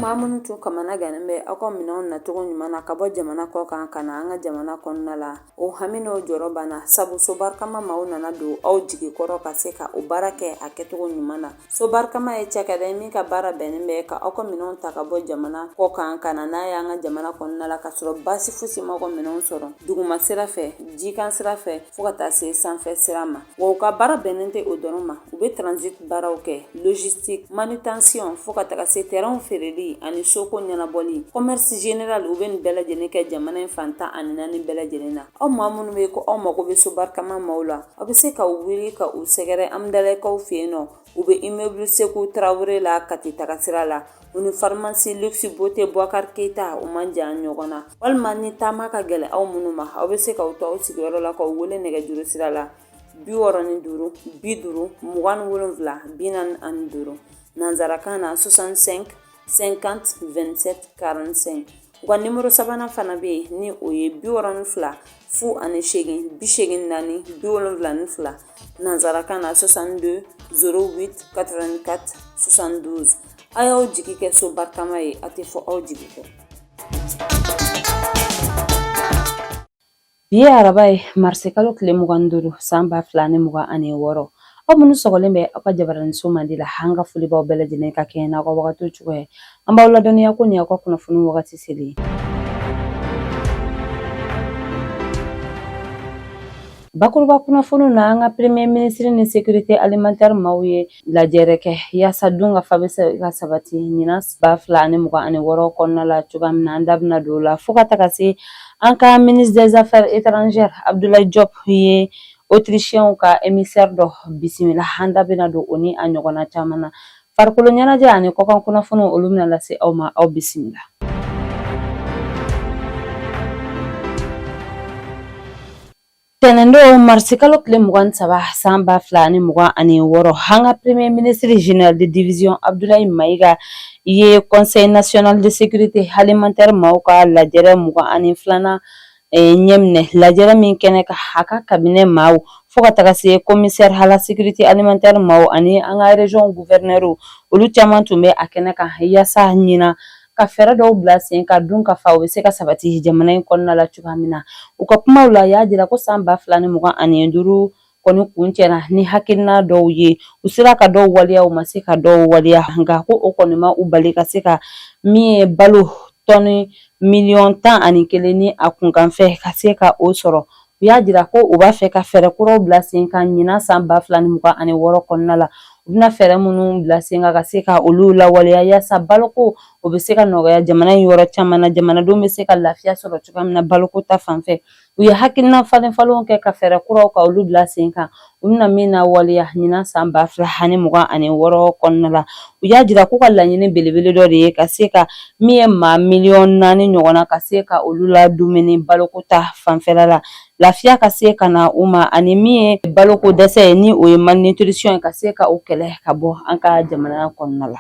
maa minnu tun kamana gannen bɛ aw ka minɛnw nacogo ɲuman na ka bɔ jamana kɔ kan ka na an ka jamana kɔnɔna la, o hami n'o jɔrɔ banna, sabu Sobarikama maaw nana don aw jigi kɔrɔ ka se ka o baara kɛ a kɛcogo ɲuman na. Sobarikama ye cakɛda ye min ka baara bɛnnen bɛ ka aw ka minɛnw ta ka bɔ jamana kɔ kan ka na n'a ye an ka jamana kɔnɔna la, ka sɔrɔ baasi fosi m'aw ka minɛnw sɔrɔ duguma sira fɛ, jikan sira fɛ, fo ka taa se sanfɛ sira ma. Wa u ka baara bɛnnen tɛ o dɔrɔn ma, u bɛ transit baaraw kɛ, logistique, manutention, fo ka taga se terrainw feereli ani soko ɲɛnabɔli, commerce général. U bɛ nin bɛɛ lajɛlen kɛ jamana in fan 14 bɛɛ lajɛlen na. Aw maa minnu bɛ ko aw mago bɛ Sobarikama maaw la, aw bɛ se ka wuli ka u sɛgɛrɛ Amudalayi fɛ yen nɔ. U bɛ immeuble Seku Tarawele la Kati taga sira la. U ni pharmacie Luxe Beauté Boubacar Keita, u man jan ɲɔgɔn na. Walima ni taama ka gɛlɛn aw minnu ma, aw bɛ se k'aw to aw sigiyɔrɔ la k'aw wele nɛgɛjuru sira la 65 50 27 45, nansarakan na 65 50 27 45. U ka nimoro sabanan fana bɛ yen, ni o ye 62 08 84 72, nansarakan na 62 08 84 72. A y'aw jigi kɛ Sobarikama ye, a tɛ fɔ aw jigi kɔ. Bi ye araba ye, marisikalo tile 25, san 2026. Aw minnu sɔgɔlen bɛ aw ka jabaraninso mandi la, an ka foli b'aw bɛɛ lajɛlen ka kɛɲɛ n'aw ka wagati cogoya ye. An b'aw ladɔnniya ko nin y'aw ka kunnafoni wagati selen ye. Bakuruba kunnafoniw na, an ka premier ministre ni sécurité alimentaire maaw ye lajɛrɛ kɛ yaasa dunkafa bɛ se ka sabati ɲinan 2026 kɔnɔna la cogoya min na. An da bɛna don o la, fo ka taga se an ka ministre des affaires étrangères Abdoulaye Diop ye autrichiens ka émissaire dɔ bisimila. An da bɛna don o ni a ɲɔgɔnna caman na. Farikolo ɲɛnajɛ ani kɔkan kunnafoniw, olu bɛna lase aw ma. Aw bisimila. Tɛnɛndon, marisikalo tile 23, san 2026, an ka premier ministre général de division Abdoulaye Maïga ye conseil national de sécurité alimentaire maaw ka lajɛrɛ 22nan ɲɛminɛ. Lajɛrɛ min kɛnɛ kan, a ka cabinet maaw, fo ka taga se commissaire à la sécurité alimentaire maaw ani an ka région gouverneur, olu caman tun bɛ a kɛnɛ kan, yaasa ɲinan ka fɛɛrɛ dɔw bila sen kan dunkafa o bɛ se ka sabati jamana in kɔnɔna la cogoya min na. U ka kumaw la, y'a jira ko san 2025 kɔni kuncɛra ni hakilina dɔw ye. U sera ka dɔw waleya, u ma se ka dɔw waleya, nka ko o kɔni ma u bali ka se ka min ye balo tɔni miliyɔn 11 ni a kunkanfɛ ka se ka o sɔrɔ. U y'a jira ko u b'a fɛ ka fɛɛrɛ kuraw bila sen kan ɲinan san 2026 kɔnɔna la. U bɛna fɛɛrɛ minnu bila sen kan ka se ka olu lawaleya yaasa baloko o bɛ se ka nɔgɔya jamana in yɔrɔ caman na, jamanadenw bɛ se ka lafiya sɔrɔ cogoya min na baloko ta fan fɛ. U ye hakilina falen falenw kɛ ka fɛɛrɛ kuraw ka olu bila sen kan, u bɛna min na waleya ɲinan san 2026 kɔnɔna la. U y'a jira k'u ka laɲini belebele dɔ de ye ka se ka min ye maa miliyɔn 4 ɲɔgɔnna ka se ka olu ladumuni baloko ta fanfɛla la, lafiya ka se ka na u ma, ani min ye baloko dɛsɛ ye, ni o ye malnutrition ye, ka se ka o kɛlɛ ka bɔ an ka jamana kɔnɔna la.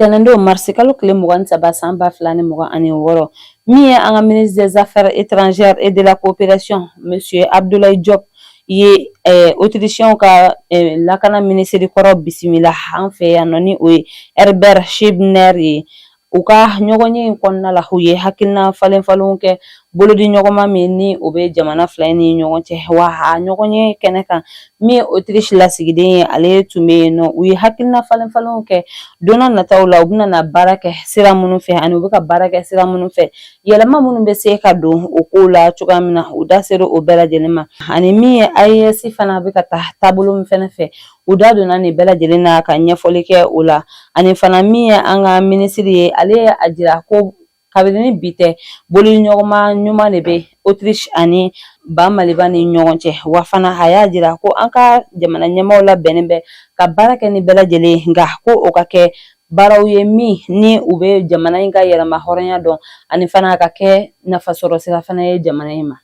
Tɛnɛndon, marisikalo tile 23, san 2026, min ye an ka ministre des affaires étrangères et de la coopération monsieur Abdoulaye Diop ye autrichiens ka lakana minisiri kɔrɔ bisimila an fɛ yan nɔ, ni o ye Herbert Scheibner ye. U ka ɲɔgɔnye in kɔnɔna la, u ye hakilina falen falenw kɛ bolodi ɲɔgɔnma min ni o bɛ jamana fila in ni ɲɔgɔn cɛ. Wa a ɲɔgɔnye kɛnɛ kan, min ye Autriche lasigiden ye, ale tun bɛ yen nɔ. U ye hakilina falen falenw kɛ don nataw la, u bɛna na baara kɛ sira minnu fɛ ani u bɛ ka baara kɛ sira minnu fɛ, yɛlɛma minnu bɛ se ka don o kow la cogoya min na, u da sera o bɛɛ lajɛlen ma. Ani min ye AES fana bɛ ka taa taabolo min fana fɛ, u da donna nin bɛɛ lajɛlen na ka ɲɛfɔli kɛ o la. Ani fana min ye an ka minisiri ye, ale ye a jira ko kabini bi tɛ, bolodiɲɔgɔnma ɲuman de bɛ Autriche ani ba Maliba ni ɲɔgɔn cɛ. Wa fana a y'a jira ko an ka jamana ɲɛmaaw labɛnnen bɛ ka baara kɛ ni bɛɛ lajɛlen, nka ko o ka kɛ baaraw ye min ni u bɛ jamana in ka yɛrɛma hɔrɔnya dɔn, ani fana a ka kɛ nafasɔrɔ sira fana ye jamana in ma.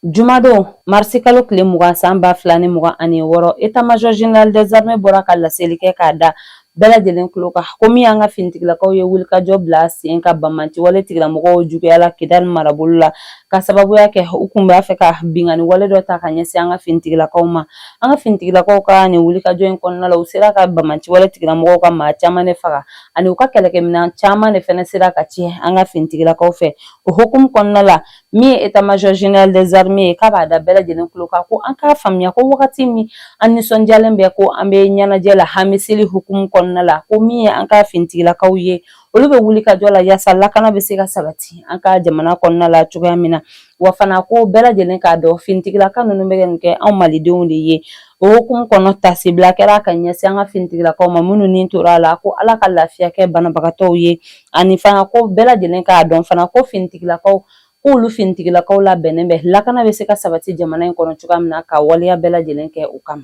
Jumadon, marisikalo tile 20, san 2026, état-major général des armées bɔra ka laseli kɛ k'a da Bɛɛ lajɛlen tulo kan ko min y'an ka finitigilakaw ye wulikajɔ bila sen kan banbaanci wale tigilamɔgɔw juguya la Kidali marabolo la, ka sababuya kɛ u kun b'a fɛ ka binkanni wale dɔ ta ka ɲɛsin an ka finitigilakaw ma. An ka finitigilakaw ka nin wulikajɔ in kɔnɔna la, u sera ka banbaanci wale tigilamɔgɔw ka maa caman de faga, ani u ka kɛlɛkɛminɛn caman de fɛnɛ sera ka tiɲɛ an ka finitigilakaw fɛ. O hukumu kɔnɔna la, min ye état major général des armées ye, k'a b'a da bɛɛ lajɛlen tulo kan ko an k'a faamuya ko wagati min an nisɔndiyalen bɛ ko an bɛ ɲɛnajɛ la hamiseli hukumu kɔnɔna la, ko min ye an ka finitigilakaw ye, olu bɛ wuli ka jɔ la yaasa lakana bɛ se ka sabati an ka jamana kɔnɔna la cogoya min na. Wa fana ko bɛɛ lajɛlen k'a dɔn finitigilaka ninnu bɛ nin kɛ anw malidenw de ye. O hukumu kɔnɔ, tasibila kɛra ka ɲɛsin an ka finitigilakaw ma minnu ni tora a la, ko Ala ka lafiya kɛ banabagatɔw ye. Ani fana ko bɛɛ lajɛlen k'a dɔn fana ko finitigilakaw, k'olu finitigilakaw labɛnnen bɛ lakana bɛ se ka sabati jamana in kɔnɔ cogoya min na, ka waleya bɛɛ lajɛlen kɛ o kama.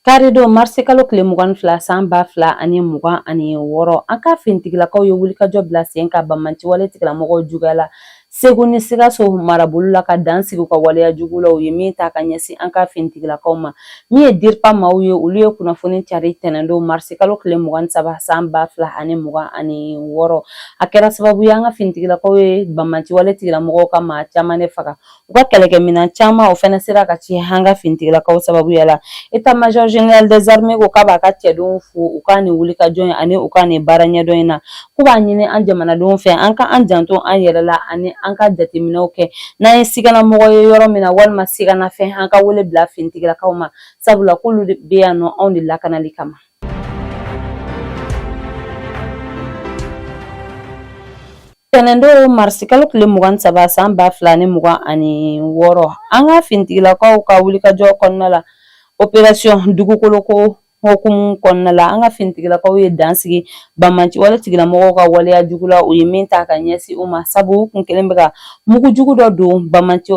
Karidon marisikalo tile 22 san 2026, an ka finitigilakaw ye wulikajɔ bila sen kan banbaanci wale tigilamɔgɔw juguya la Segu ni Sikaso marabolo la, ka dan sigi u ka waleya jugu la u ye min ta ka ɲɛsin an ka finitigilakaw ma. Min ye DIRPA maaw ye, olu ye kunnafoni cari tɛnɛndon marisikalo tile 23 san 2026. A kɛra sababu ye an ka finitigilakaw ye banbaanci wale tigilamɔgɔw ka maa caman de faga, u ka kɛlɛkɛminɛn caman o fana sera ka tiɲɛ an ka finitigilakaw sababuya la. État major général des armées ko k'a b'a ka cɛdenw fo u ka nin wulikajɔ in ani u ka nin baara ɲɛdɔn in na. K'u b'a ɲini an jamanadenw fɛ an ka an janto an yɛrɛ la ani an ka jateminɛw kɛ n'an ye siganamɔgɔ ye yɔrɔ min na walima siganafɛn, an ka wele bila finitigilakaw ma, sabula k'olu bɛ yan nɔ anw de lakanali kama. Tɛnɛndon marisikalo tile 23 san 2026, an ka finitigilakaw ka wulikajɔ kɔnɔna la opération dugukoloko hukumu kɔnɔna la, an ka finitigilakaw ye dan sigi banbaanci wale tigilamɔgɔw ka waleya jugu la u ye min ta ka ɲɛsin u ma, sabu u kun kɛlen bɛ ka mugu jugu dɔ don banbaanci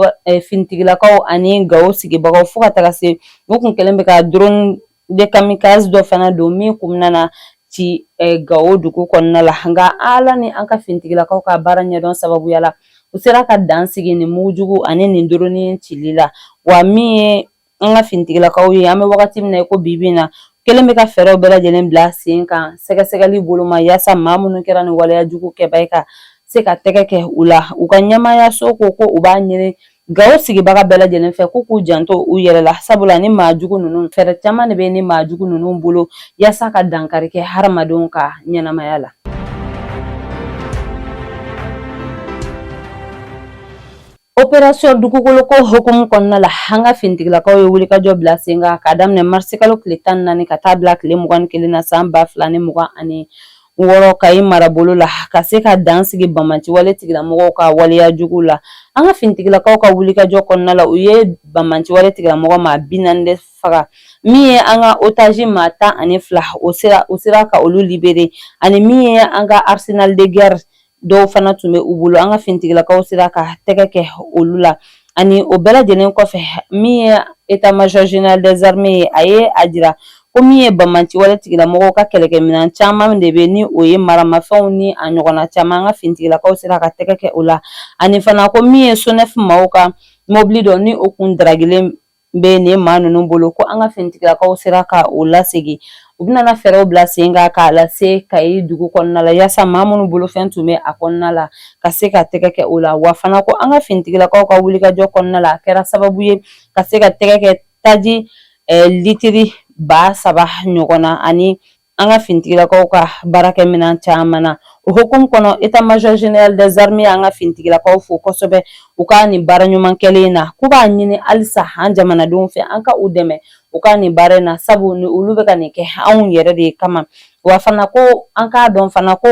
finitigilakaw ani Gawo sigibagaw, fo ka taga se u kun kɛlen bɛ ka drone de kamikaze dɔ fana don min kun nana ci Gawo dugu kɔnɔna la. Nka Ala ni an ka finitigilakaw ka baara ɲɛdɔn sababuya la, u sera ka dan sigi nin mugujugu ani nin drone cili la. Wa min ye an ka finitigilakaw ye, an bɛ wagati min na i ko bi bi in na, kelen bɛ ka fɛɛrɛw bɛɛ lajɛlen bila sen kan sɛgɛsɛgɛli boloma yaasa maa minnu kɛra nin waleya jugu kɛba ye ka se ka tɛgɛ kɛ u la. U ka ɲɛmaayaso ko ko u b'a ɲini Gawo sigibaga bɛɛ lajɛlen fɛ k'u k'u janto u yɛrɛ la, sabula ni maa jugu ninnu, fɛɛrɛ caman de bɛ ni maa jugu ninnu bolo yaasa ka dankari kɛ hadamadenw ka ɲɛnamaya la. Opération dugukoloko hukumu kɔnɔna la, an ka finitigilakaw ye wulikajɔ bila sen kan k'a daminɛ marisikalo tile 14 ka taa bila tile 21 na san 2026 Kayi marabolo la, ka se ka dan sigi banbaanci wale tigilamɔgɔw ka waleya jugu la. An ka finitigilakaw ka wulikajɔ kɔnɔna la, u ye banbaanci wale tigilamɔgɔ maa 40 de faga. Min ye an ka otage maa 12, o sera ka olu libérer, ani min ye an ka arsenal de guerre dɔw fana tun bɛ u bolo, an ka finitigilakaw sera ka tɛgɛ kɛ olu la. Ani o bɛɛ lajɛlen kɔfɛ, min ye état major général des armées ye, a ye a jira ko min ye banbaanci wale tigilamɔgɔw ka kɛlɛkɛminɛn caman de bɛ, ni o ye maramafɛnw ni a ɲɔgɔnna caman, an ka finitigilakaw sera ka tɛgɛ kɛ o la. Ani fana ko min ye SONEF maaw ka mobili dɔ ni o kun daragilen bɛ nin maa ninnu bolo, ko an ka finitigilakaw sera ka o lasegin. U bɛna fɛɛrɛw bila sen kan k'a lase Kayi dugu kɔnɔna la yaasa maa minnu bolofɛn tun bɛ a kɔnɔna la ka se ka tɛgɛ kɛ o la. Wa fana ko an ka finitigilakaw ka wulikajɔ kɔnɔna la, a kɛra sababu ye ka se ka tɛgɛ kɛ taji litiri 3000 ɲɔgɔn na ani an ka finitigilakaw ka baarakɛminɛn caman na. O hukumu kɔnɔ, état major général des armées an ka finitigilakaw fo kosɛbɛ u ka nin baara ɲuman kɛlen na, k'u b'a ɲini halisa an jamanadenw fɛ an ka u dɛmɛ u ka nin baara in na, sabu ni olu bɛ ka nin kɛ anw yɛrɛ de kama. Wa fana ko an k'a dɔn fana ko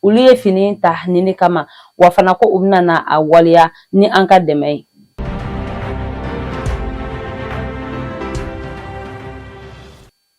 olu ye fini ta nin de kama, wa fana ko u bɛna na a waleya ni an ka dɛmɛ ye.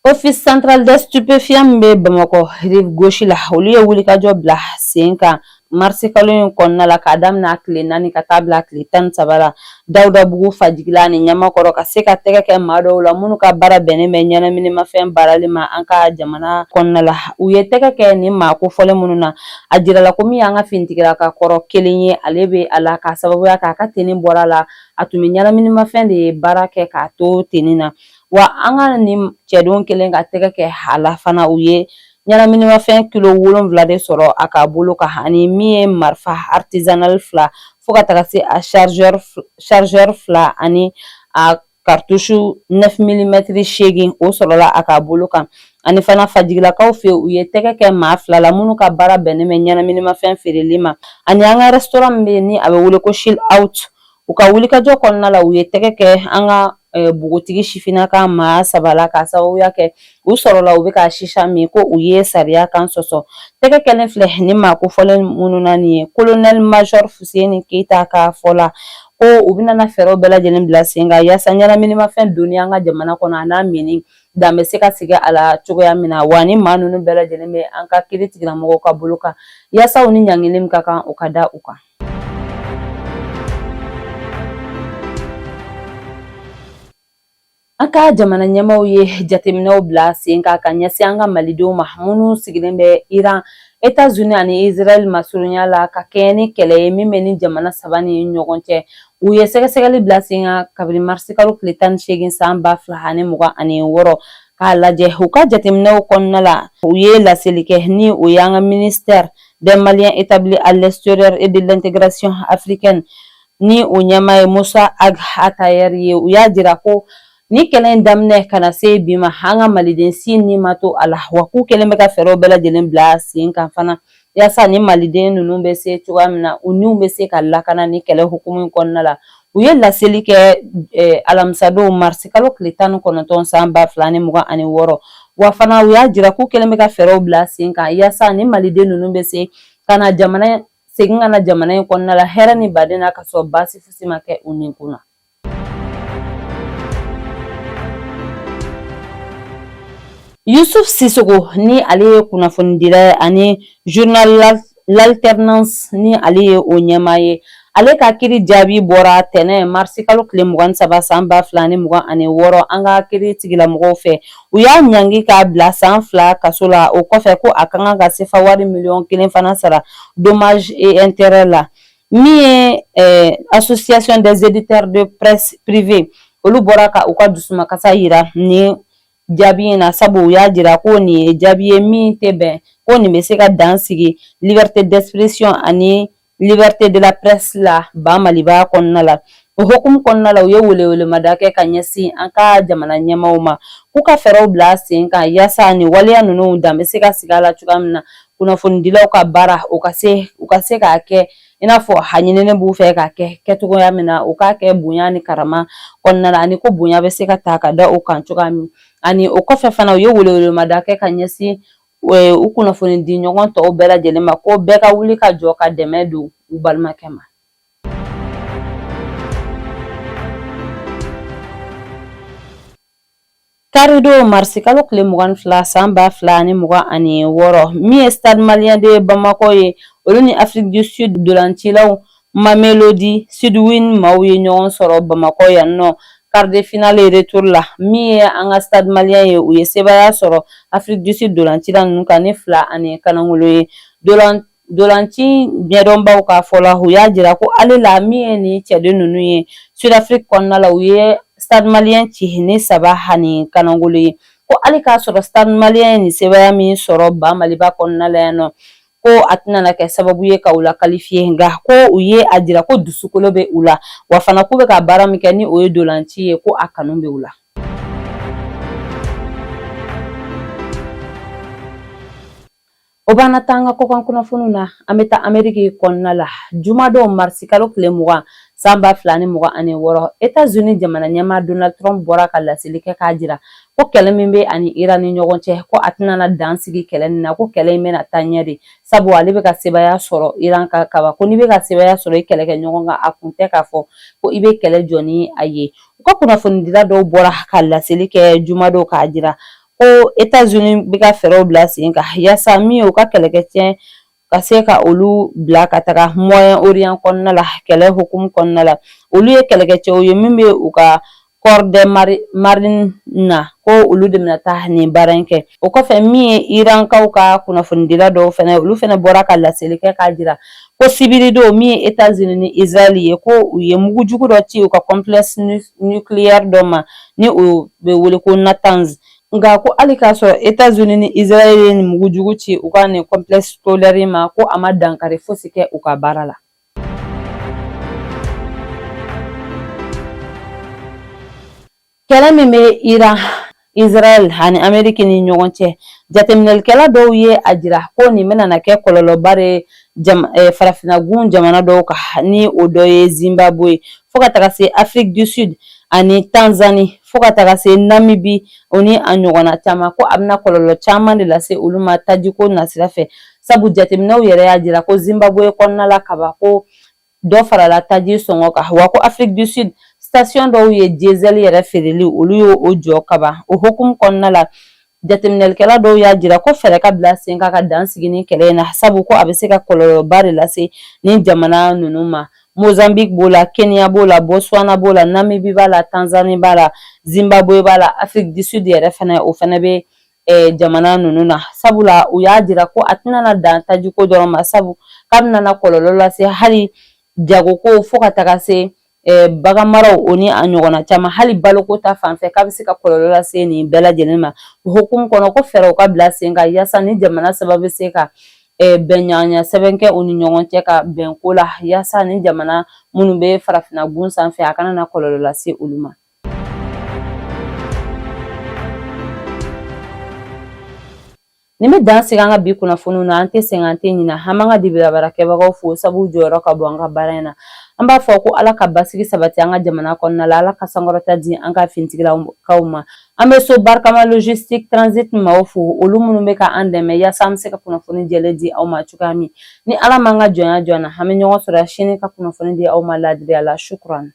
Office central des stupéfiants min bɛ Bamakɔ rive gauche la, olu ye wulikajɔ bila sen kan. marisi kalo in kɔnɔna la k'a daminɛ a tile 4 ka taa bila a tile 13 la Dawudabugu, Fajigila ani Ɲamakɔrɔ, ka se ka tɛgɛ kɛ maa dɔw la minnu ka baara bɛnnen bɛ ɲɛnaminimafɛn baarali ma an ka jamana kɔnɔna la. U ye tɛgɛ kɛ nin maa kofɔlen minnu na, a jirala ko min y'an ka finitigilaka kɔrɔ kelen ye, ale bɛ a la k'a sababuya k'a ka tenue bɔra a la. A tun bɛ ɲɛnaminimafɛn de ye baara kɛ k'a to tenue na. Wa an ka nin cɛdenw kelen ka tɛgɛ kɛ a la fana, u ye ɲɛnaminimafɛn kilo 7 de sɔrɔ a ka bolo kan, ani min ye marifa artisanal 2 fo ka taga se a chargeur 2 ani a cartouche 9 millimètres 8, o sɔrɔla a ka bolo kan. Ani fana Fajigilakaw fɛ, u ye tɛgɛ kɛ maa 2 la minnu ka baara bɛnnen bɛ ɲɛnaminimafɛn feereli ma. Ani an ka restaurant min bɛ yen ni a bɛ wele ko Chill Out, u ka wulikajɔ kɔnɔna la, u ye tɛgɛ kɛ an ka npogotigi sifinnaka maa 3 la k'a sababuya kɛ u sɔrɔla u bɛ ka sisa min, ko u ye sariya kan sɔsɔ. Tɛgɛ kɛlen filɛ ni maa kofɔlen minnu na nin ye, colonel major Fuseni Keyita ka fɔ la, ko u bɛna fɛɛrɛw bɛɛ lajɛlen bila sen kan yaasa ɲɛnaminimafɛn donni an ka jamana kɔnɔ a n'a minni dan bɛ se ka sigi a la cogoya min na. Wa ni maa ninnu bɛɛ lajɛlen bɛ an ka kiri tigilamɔgɔw ka bolo kan yaasa u ni ɲangili min ka kan, o ka da u kan. An ka jamana ɲɛmaaw ye jateminɛw bila sen kan ka ɲɛsin an ka malidenw ma minnu sigilen bɛ Iran, États-Unis ani Israël masurunya la, ka kɛɲɛ ni kɛlɛ ye min bɛ ni jamana saba ni ɲɔgɔn cɛ. U ye sɛgɛsɛgɛli bila sen kan kabini marisi kalo tile 18 san 2026 k'a lajɛ. U ka jateminɛw kɔnɔna la, u ye laseli kɛ ni o y'an ka ministère des Maliens établis à l'extérieur et de l'intégration africaine, ni o ɲɛmaa ye Musa Ag Attaher ye. U y'a jira ko ni kɛlɛ in daminɛ ka na se bi ma, an ka maliden si ni ma to a la, wa k'u kɛlen bɛ ka fɛɛrɛw bɛɛ lajɛlen bila sen kan fana yaasa ni maliden ninnu bɛ se cogoya min na, u niw bɛ se ka lakana ni kɛlɛ hukumu kɔnɔna la. U ye laseli kɛ alamisadon marisi kalo tile 19 san 2026. Wa fana u y'a jira k'u kɛlen bɛ ka fɛɛrɛw bila sen kan yaasa ni maliden ninnu bɛ se ka na jamana segin ka na jamana in kɔnɔna la hɛrɛ ni baden na, ka sɔrɔ baasi fosi ma kɛ u nikun na. Yusuf Sisoko, ni ale ye kunnafonidila ye ani journal L'Alternance, ni ale ye o ɲɛmaa ye, ale ka kiri jaabi bɔra tɛnɛ marisi kalo tile 23 san 2026 an ka kiri tigilamɔgɔw fɛ. U y'a ɲangi k'a bila san 2 kaso la. O kɔfɛ, ko a ka kan ka sefa wari miliyɔn 1 fana sara dommage et intérêt la. Min ye association des éditeurs de presse privée, olu bɔra ka u ka dusumakasa yira ni jaabi in na, sabu u y'a jira ko nin ye jaabi ye min tɛ bɛn, ko nin bɛ se ka dan sigi liberté d'expression ani liberté de la presse la ba Maliba kɔnɔna la. O hukumu kɔnɔna la, u ye welewelemada kɛ ka ɲɛsin an ka jamana ɲɛmaaw ma k'u ka fɛɛrɛw bila sen kan yaasa ni waleya ninnu dan bɛ se ka sigi a la cogoya min na, kunnafonidilaw ka baara u ka se k'a kɛ i n'a fɔ a ɲininen b'u fɛ k'a kɛ kɛcogoya min na, u k'a kɛ bonya ni karama kɔnɔna la, ani ko bonya bɛ se ka ta ka da o kan cogoya min. Ani o kɔfɛ fana, u ye welewelemada kɛ ka ɲɛsin u kunnafoni di ɲɔgɔn tɔw bɛɛ lajɛlen ma ko bɛɛ ka wuli ka jɔ ka dɛmɛ don u balimakɛ ma. Karidon marisi kalo tile 22 san 2026, min ye Stade Malien de Bamakɔ ye, olu ni Afrique du Sud dolancilaw Mamelodi Sundowns maaw ye ɲɔgɔn sɔrɔ Bamakɔ yan nɔ quart de finale retour la. Min ye an ka Stade Malien ye, u ye sebaaya sɔrɔ Afrique du Sud dolancila ninnu kan ni 2 ani kanangolo ye. Dolanci ɲɛdɔnbaw ka fɔ la, u y'a jira ko ale la min ye nin cɛden ninnu ye Sud-Afrique kɔnɔna la, u ye Stade Malien ci ni 3 ani kanangolo ye, ko hali k'a sɔrɔ Stade Malien ye nin sebaaya min sɔrɔ ba Maliba kɔnɔna la yan nɔ, ko a tɛna kɛ sababu ye ka u la qualifier, nka ko u ye a jira ko dusukolo bɛ u la, wa fana k'u bɛ ka baara min kɛ ni o ye dolanci ye, ko a kanu bɛ u la. O b'an na taa an ka kɔkan kunnafoniw na. An bɛ taa Ameriki kɔnɔna la. Jumadon marisi kalo tile 20 san 2026, États-Unis jamana ɲɛmaa Donald Trump bɔra ka laseli kɛ k'a jira ko kɛlɛ min bɛ ani Iran ni ɲɔgɔn cɛ, ko a tɛna dan sigi kɛlɛ nin na, ko kɛlɛ in bɛna taa ɲɛ de, sabu ale bɛ ka sebaaya sɔrɔ Iran kan kaban. Ko n'i bɛ ka sebaaya sɔrɔ i kɛlɛkɛ ɲɔgɔn kan, a kun tɛ k'a fɔ ko i bɛ kɛlɛ jɔ ni a ye. U ka kunnafonidila dɔw bɔra ka laseli kɛ jumadon k'a jira ko États-Unis bɛ ka fɛɛrɛw bila sen kan yaasa min ye u ka kɛlɛkɛcɛ ka se ka olu bila ka taga Moyen Orient kɔnɔna la kɛlɛ hukumu kɔnɔna la. Olu ye kɛlɛkɛcɛw ye min bɛ u ka corps des marines na, ko olu de bɛna taa nin baara in kɛ. O kɔfɛ, min ye Irankaw ka kunnafonidila dɔw fɛnɛ, olu fɛnɛ bɔra ka laseli kɛ k'a jira ko sibiridon, min ye États-Unis ni Israël ye, ko u ye mugujugu dɔ ci u ka complexe nucléaire dɔ ma ni o bɛ wele ko Natanz. Nka ko hali k'a sɔrɔ États-Unis ni Israël ye nin mugujugu ci u ka nin complexe solaire ma, ko a ma dankari fosi kɛ u ka baara la. Kɛlɛ min bɛ Iran, Israël ani Ameriki ni ɲɔgɔn cɛ, jateminɛlikɛla dɔw ye a jira ko nin bɛna na kɛ kɔlɔlɔba de ye farafinnagun jamana dɔw kan, ni o dɔ ye Zimbabwe, fo ka taga se Afrique du Sud ani Tanzanie, fo ka taga se Namibie, o ni a ɲɔgɔnna caman, ko a bɛna kɔlɔlɔ caman de lase olu ma tajiko nasira fɛ. Sabu jateminɛw yɛrɛ y'a jira ko Zimbabwe kɔnɔna la kaban, ko dɔ farala taji sɔngɔ kan, wa ko Afrique du Sud station dɔw ye diesel yɛrɛ feereli, olu y'o o jɔ kaban. O hukumu kɔnɔna la, jateminɛlikɛla dɔw y'a jira ko fɛɛrɛ ka bila sen kan ka dan sigi ni kɛlɛ in na, sabu ko a bɛ se ka kɔlɔlɔba de lase ni jamana ninnu ma. Mozambique b'o la, Kenya b'o la, Botswana b'o la, Namibie b'a la, Tanzanie b'a la, Zimbabwe b'a la, Afrique du Sud yɛrɛ fɛnɛ, o fɛnɛ bɛ jamana ninnu na. Sabula u y'a jira ko a tɛna na dan tajiko dɔrɔn ma, sabu k'a bɛna na kɔlɔlɔ lase hali jagoko, fo ka taga se baganmaraw, o ni a ɲɔgɔnna caman, hali baloko ta fanfɛ, k'a bɛ se ka kɔlɔlɔ lase nin bɛɛ lajɛlen ma. O hukumu kɔnɔ, ko fɛɛrɛw ka bila sen kan yaasa ni jamana saba bɛ se ka bɛnɲɔgɔnya sɛbɛn kɛ u ni ɲɔgɔn cɛ ka bɛn ko la, yaasa ni jamana minnu bɛ farafinna gun sanfɛ, a kana na kɔlɔlɔ lase olu ma. Nin bɛ dan sigi an ka bi kunnafoniw na. An tɛ sɛgɛn, an tɛ ɲina. An b'an ka dibilabaarakɛbagaw fo, sabu jɔyɔrɔ ka bon an ka baara in na. An b'a fɔ ko Ala ka basigi sabati an ka jamana kɔnɔna la, Ala ka sankɔrɔta di an ka finitigilakaw ma. An bɛ so barikama logistique transit maaw fo, olu minnu bɛ ka an dɛmɛ yaasa an bɛ se ka kunnafoni jɛlen di aw ma cogoya min. Ni Ala m'an ka jɔnya jɔ an na, an bɛ ɲɔgɔn sɔrɔ sini ka kunnafoni di aw ma laadiriya la. Shukran.